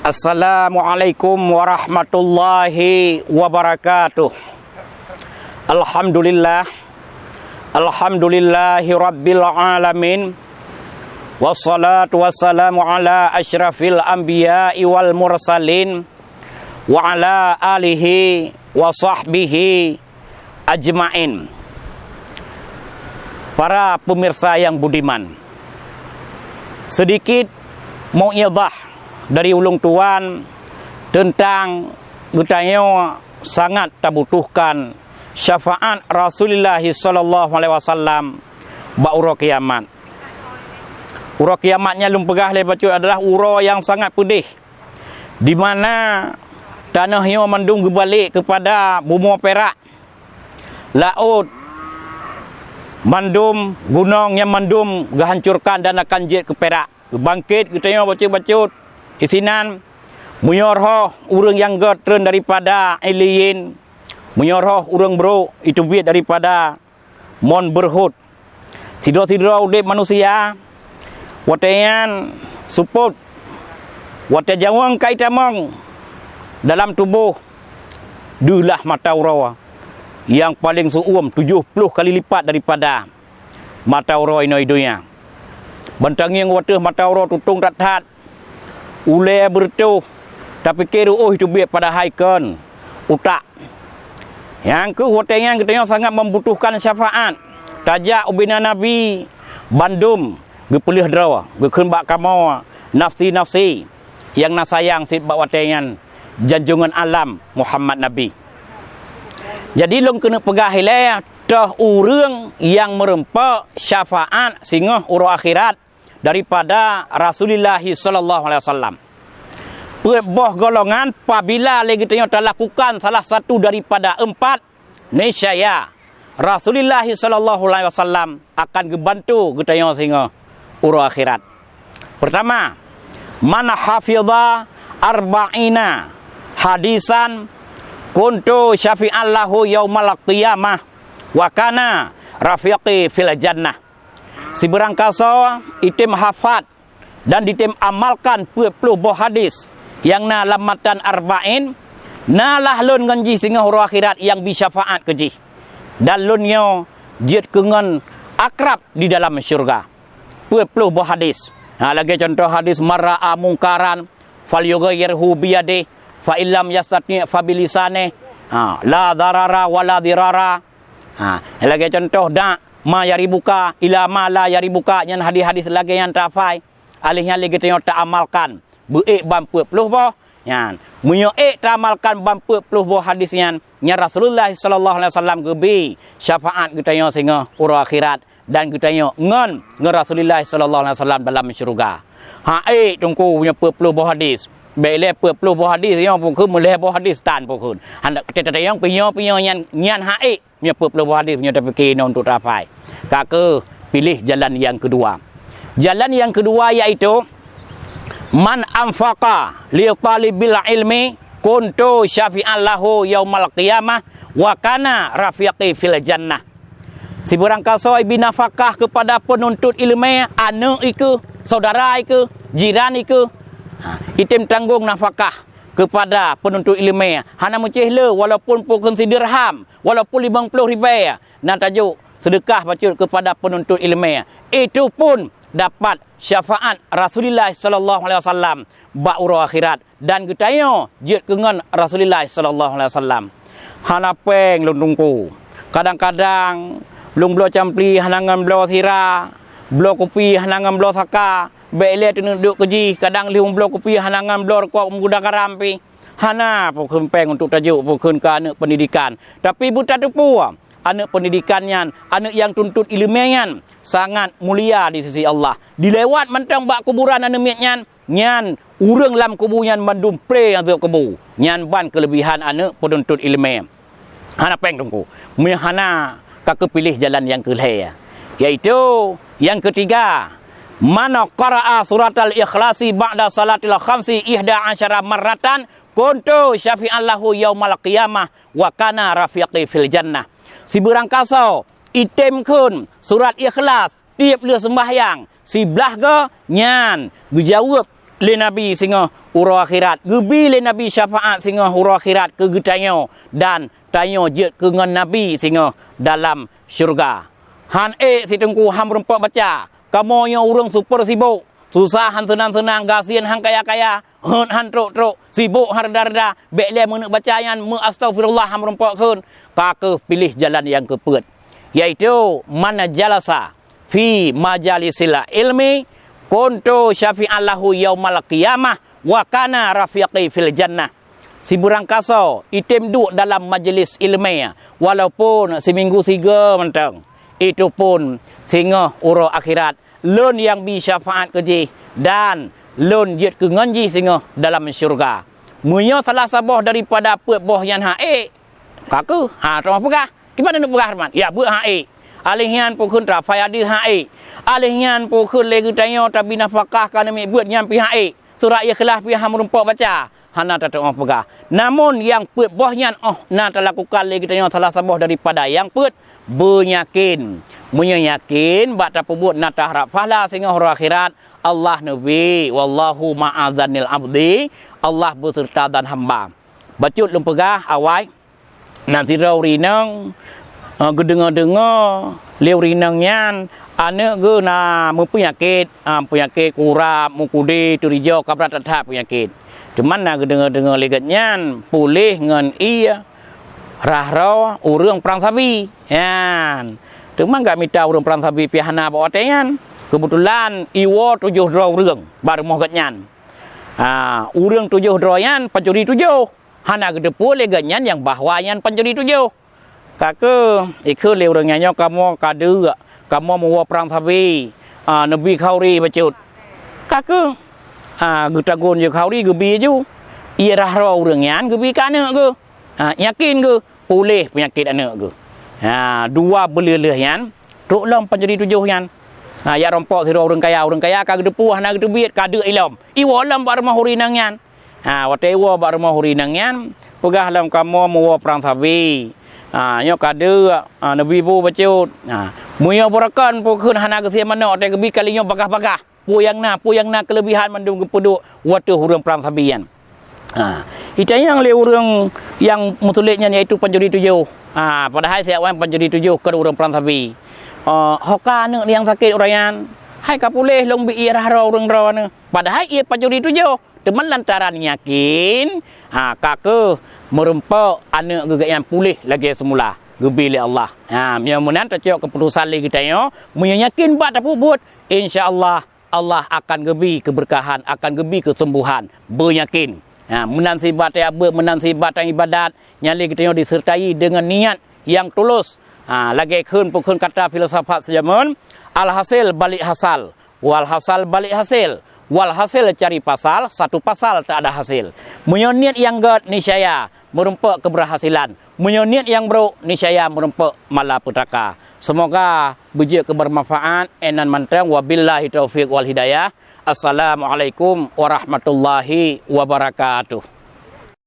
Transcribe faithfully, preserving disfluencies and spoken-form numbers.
Assalamualaikum warahmatullahi wabarakatuh. Alhamdulillah. Alhamdulillahi rabbil alamin. Wassalatu wassalamu ala asyrafil anbiya'i wal mursalin, wa ala alihi wa sahbihi ajmain. Para pemirsa yang budiman, sedikit mau'izah dari ulôn tuan teuntang geutanyoe sangat tabutuhkan syafaat Rasulullah sallallahu alaihi wasallam bak uroe kiamat. Uroe kiamat nyan lôn peugah lé bacut adalah uroe nyang sangat peudeh, di mana tanoh nyoe mandum geubalek keupada bumoe pirak. Laôt mandum, gunong nyan mandum geuhancorkan dan akan jeuet keu pirak. Geubangket geutanyoe bacut-bacut disinan, meunyoe rhoh ureuëng nyang gét treun daripada Illiyin, meunyoe rhoh ureuëng brok iteubiet daripada mon beureuhot. Sidroe-sidroe udeb manusia, watée nyan seupôt, watée jaweueng ka itamong dalam tuboh, deuh lah mata uroe nyang paleng seu-uem tujoh ploh kali lipat daripada mata uroe inoe donya. Ban tangieng watée mata uroe tutong that-that, ulée beureutoh, tapike ruôh teubiet padahai kon utak. Nyang kheueh watée nyan geutanyoe sangat membutuhkan syafaat. Tajak ubena Nabi bandum geupeuleueh droe, geukheun bak kamoe nafsi-nafsi nyang na sayang cit bak watée nyan janjongan alam Muhammad Nabi. Jadi lôn keuneuk peugah ilée toh ureuëng nyang meurumpok syafaat singoh uroe akhirat daripada Rasulullah sallallahu alaihi wasallam. Peuet boh golongan, pabila lé geutanyoe talakukan salah satu daripada empat, niscaya Rasulullah sallallahu alaihi wasallam akan geubantu geutanyoe singoh uroe akhirat. Pertama, man hafidha arba'ina hadisan kuntu syafi'an lahu yaumal qiyamah wa kana rafiqi fil jannah. Sibeurangkasoe item hafat dan ditem amalkan peuet ploh boh hadis nyang na lam matan Arba'in, na lah lôn ngon jih singoh uroe akhirat nyang bri syafaat keu jih. Dan lôn nyoe jeuet keu ngon akrab di dalam syeuruga. Peuet ploh boh hadis. Ha, lagée cuntoh hadis, "Man ra'a mungkaran falyughayyirhu biyadih, fa illam yastati' fa bilisanih, ha, la darara wa la dirara." Ha, lagée cuntoh, "Da' ma yaribuka ila ma la yaribuka," nyan hadis-hadis lagée nyan tafai. Alih nyan lé geutanyoe taamalkan. Beuék ban peuet ploh boh nyan. Meunyoe ék taamalkan ban peuet ploh boh hadis nyan, nyan Rasulullah sallallahu alaihi wasallam geubri syafaat geutanyoe singoh uroe akhirat dan geutanyoe ngon, ngon Rasulullah sallallahu alaihi wasallam dalam syeuruga. Ha ék teungku nyoe peuet ploh boh hadis. Bék lé peuet ploh boh hadis nyoe pukon meulhée boh hadis tan pukon. Handak teutatayong pinyoe-pinyoe nyan, nyan ha ék. Nyoe peuet ploh boh hadis nyoe tapike inoe untuk tafai. Ka keuh piléh jalan nyang keudua. Jalan nyang keudua yaitu, "Man anfaqa li talibil ilmi kuntu syafi'an lahu yaumal qiyamah wa kana rafiqi fil jannah." Sibeurangkasoe binafakah keupada peununtut iéleumé, aneuëk ikeuh, syedara ikeuh, jiran ikeuh, ha, item tanggong nafakah keupada peununtut iéleumé, hana meucéh le walaupun pukon sidirham, walaupun limong ploh ribée, na tajok seudeukah bacut keupada peununtut iéleumé, itu pun dapat syafaat Rasulullah sallallahu alaihi wasallam bak uroe akhirat dan geutanyoe jeuet keu ngon Rasulullah sallallahu alaihi wasallam. Hana péng lôn teungku. Kadang-kadang lôn bloe campli hana ngon bloe sira, bloe kupi hana ngon bloe saka, bék lé teuneuk duek keu jih, kadang lheueh bloe kupi hana ngon bloe rukok meuguda garam pih. Hana pukon péng untuk tajok pukon keu aneuëk pendidikan. Tapi beutateupeue, aneuëk pendidikan nyan, aneuëk nyang tuntut iéleumé nyan sangat mulia di sisi Allah. Dilewat mantong bak kuburan aneuëk miet nyan, nyan ureuëng lam kubu nyan mandum pré nyang sôk kubu. Nyan ban keuleubihan aneuëk peununtut iéleumé. Hana péng teungku. Meunyoe hana, ka keuh piléh jalan nyang keulhée, yaitu nyang keutiga, "Man qara'a suratal Ikhlasi ba'da salatil khamsi ihda asyara marratan kuntu syafi'an lahu yaumal qiyamah wa kana rafiqi fil jannah." Sibeurangkasoe item kheun surat Ikhlas tieb lheueh seumbahyang siblaih goe, nyan geujaweueb lé Nabi singoh uroe akhirat, geubi lé Nabi syafaat singoh uroe akhirat keu geutanyoe, dan tanyoe jeuet keu ngon Nabi singoh dalam syeuruga. Han ék si Teungku han meurumpok baca, kamoe nyoe ureuëng super sibok, susah han seunang-seunang, gasien han kaya-kaya, heuet han trok-trok, sibok han reda-reda, bék lé meuneuk baca nyan meu-astaghfirullah han meurumpok kheun, ka kheueh piléh jalan nyang keupeuet, yaitu man jalasa fi majalisil ilmi kuntu syafi'an lahu yaumal qiyamah wa kana rafiqi fil jannah. Sibeurangkasoe item duek dalam majlis ileumé, walaupun siminggu sigoe mantong, itu pun singoh uroe akhirat lôn nyang bi syafaat keu jih, dan lôn jeuet keu ngon jih singoh dalam syeuruga. Meunyoe salah saboh daripada peuet boh nyan han ék, ka kheueh, ha, teuma peugah. Kiban neuk peugah teuma? Ya, beuet han ék. Aléh nyan peue kheun tafai hadis han ék. Aléh nyan peue kheun lé geutanyoe tabi nafakah ka neumiet beuet nyan pih han ék. Surat Ikhlas pih han meurumpok baca. Hana tateuoh peugah. Namun nyang peuet boh nyan óh na talakukan lé geutanyoe salah saboh daripada nyang peuet, beunyakin. Meunyoe yakin bak tapeubuet na taharab pahala singoh uroe akhirat, Allah neubi, wallahu ma'a zannil abdi, Allah beuseureuta zan hamba. Bacut lôn peugah awai, na sidroe ureuëng inong, eh, geudeungoe-deungoe lé ureuëng inong nyan, aneuëk geuh na meupeunyakét, ah, peunyakét kurab, meukude, teurijau, ka brat that-that peunyakét. Teuma na geudeungoe-deungoe lé gobnyan puléh ngon ié rahroe ureuëng prang sabi nyan. Teuma gak mita ureuëng prang sabi pih hana bak watée nyan. Keubeutulan iwoe tujoh droe ureuëng bak rumoh gobnyan. Ha, ureuëng tujoh droe nyan pancuri tujoh. Hana geuteupeue lé gobnyan nyang bahwa nyan pancuri tujoh. Ka kheueh, ikheun lé ureuëng nyan nyoe kamoe ka deuk, kamoe meuwoe prang sabi, a, neubi khauri bacut. Ka kheueh, a, geutagun jih khauri geubi ju. Ié rahroe ureuëng nyan geubi keu aneuëk geuh. A, yakin geuh puléh peunyakét aneuëk geuh. Ha, dua beuleueh-leueh nyan trok lom pancuri tujoh nyan. Ha, jak rompok sidroe ureuëng kaya, ureuëng kaya ka geuteupeue hana geuteubiet, ka deuk ilom. Iwoe lom bak rumoh ureuëng inong nyan. Ha, watée iwoe bak rumoh ureuëng inong nyan, peugah lom kamoe meuwoe prang sabi. Ha, nyoe ka deuk, ha, neubi bu bacut. Ha, meunyoe beurakon peue kheun hana geusie manok watée geubi kali nyoe bagah-bagah. Peue nyang na, peue nyang na keuleubihan mandum geupeuduek u ateueh ureuëng prang sabi nyan. Ha, itanyong lé ureuëng nyang meusulet nyan yaitu pancuri tujoh. Ha, padahai siat wan pancuri tujoh kon ureuëng prang sabi. Oh, ho ka aneuëk nyang sakét uroe nyan? Hai ka puléh lôn bi ié rahroe ureuëng droeneuh. Padahai ié pancuri tujoh. Teuma lantaran yakin, ha, ka kheueh meurumpok aneuëk geuh nyan puléh lagée seumula geubi lé Allah. Ha, meunyoe meunan tacok keuputusan lé geutanyoe, meunyoe yakin bak tapeubuet, insya Allah, Allah akan geubi keubeurkahan, akan geubi keusembuhan. Beunyakin. Ha, meunan sibat teuabeuet, meunan sibat teuibadat, nyan lé geutanyoe diseurtai deungon niat nyang tulus. Ha, lagée kheun peukheun kata filsafat sijameun, alhasil balik hasal. Walhasil balik hasil, walhasil cari pasal, satu pasal tak ada hasil. Meunyoe niet nyang gét niscaya meurumpok keubeurhasilan. Meunyoe niet nyang brok niscaya meurumpok malapetaka. Seumoga beujeuet keu beumanfaat. Inan mantong, wabillahi taufiq wal hidayah. Assalamualaikum warahmatullahi wabarakatuh.